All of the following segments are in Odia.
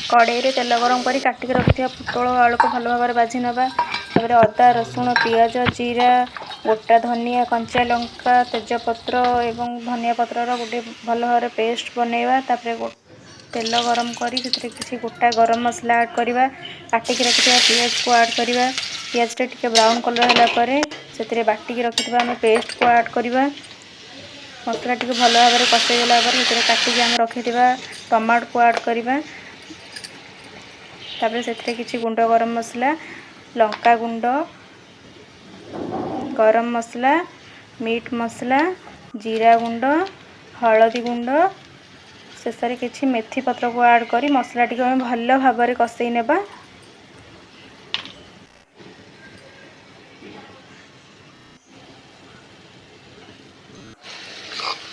କଡ଼େଇରେ ତେଲ ଗରମ କରି କାଟିକି ରଖିଥିବା ପୋଟଳ ଆଳୁକୁ ଭଲ ଭାବରେ ଭାଜି ନେବା। ତାପରେ ଅଦା, ରସୁଣ, ପିଆଜ, ଜିରା, ଗୋଟା ଧନିଆ, କଞ୍ଚା ଲଙ୍କା, ତେଜପତ୍ର ଏବଂ ଧନିଆ ପତ୍ରର ଗୋଟେ ଭଲ ଭାବରେ ପେଷ୍ଟ ବନେଇବା। ତାପରେ ତେଲ ଗରମ କରି ସେଥିରେ କିଛି ଗୋଟା ଗରମ ମସଲା ଆଡ଼୍ କରିବା। କାଟିକି ରଖିଥିବା ପିଆଜକୁ ଆଡ଼୍ କରିବା। ପିଆଜଟା ଟିକେ ବ୍ରାଉନ୍ କଲର୍ ହେଲା ପରେ ସେଥିରେ ବାଟିକି ରଖିଥିବା ଆମେ ପେଷ୍ଟକୁ ଆଡ଼୍ କରିବା। ମସଲା ଟିକେ ଭଲ ଭାବରେ କଷେଇ ଦେଲା ପରେ ସେଥିରେ କାଟିକି ଆମେ ରଖିଥିବା ଟମାଟୋକୁ ଆଡ଼୍ କରିବା। ତାପରେ ସେଥିରେ କିଛି ଗୁଣ୍ଡ ଗରମ ମସଲା, ଲଙ୍କା ଗୁଣ୍ଡ, ଗରମ ମସଲା, ମିଟ୍ ମସଲା, ଜିରା ଗୁଣ୍ଡ, ହଳଦୀ ଗୁଣ୍ଡ, ଶେଷରେ କିଛି ମେଥି ପତ୍ରକୁ ଆଡ଼୍ କରି ମସଲାଟିକୁ ଆମେ ଭଲ ଭାବରେ କଷେଇ ନେବା।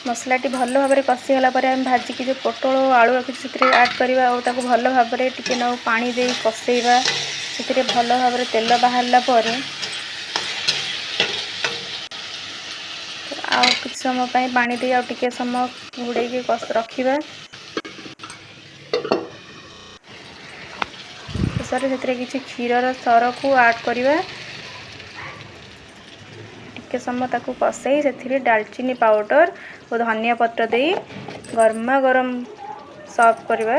ମସଲାଟି ଭଲ ଭାବରେ କଷିଗଲା ପରେ ଆମେ ଭାଜିକି ଯେଉଁ ପୋଟଳ ଆଳୁ ରଖିଛୁ ସେଥିରେ ଆଡ଼୍ କରିବା ଆଉ ତାକୁ ଭଲ ଭାବରେ ଟିକେ ନାକୁ ପାଣି ଦେଇ କଷେଇବା। ସେଥିରେ ଭଲ ଭାବରେ ତେଲ ବାହାରିଲା ପରେ ଆଉ କିଛି ସମୟ ପାଇଁ ପାଣି ଦେଇ ଆଉ ଟିକେ ସମୟ ଘୋଡ଼େଇକି ରଖିବା। ଶେଷରେ ସେଥିରେ କିଛି କ୍ଷୀରର ସରକୁ ଆଡ଼୍ କରିବା। ଟିକେ ସମୟ ତାକୁ କଷେଇ ସେଥିରେ ଡାଲଚିନି ପାଉଡ଼ର ଓ ଧନିଆ ପତ୍ର ଦେଇ ଗରମା ଗରମ ସର୍ଭ କରିବା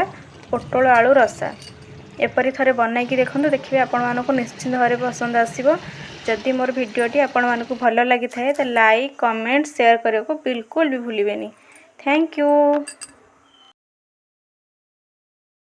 ପୋଟଳ ଆଳୁ ରସା। ଏପରି ଥରେ ବନାଇକି ଦେଖନ୍ତୁ, ଦେଖିବେ ଆପଣମାନଙ୍କୁ ନିଶ୍ଚିନ୍ତ ଭାବରେ ପସନ୍ଦ ଆସିବ। ଯଦି ମୋର ଭିଡ଼ିଓଟି ଆପଣମାନଙ୍କୁ ଭଲ ଲାଗିଥାଏ ତ ଲାଇକ୍, କମେଣ୍ଟ, ସେୟାର କରିବାକୁ ବିଲକୁଲ ବି ଭୁଲିବେନି। Thank you.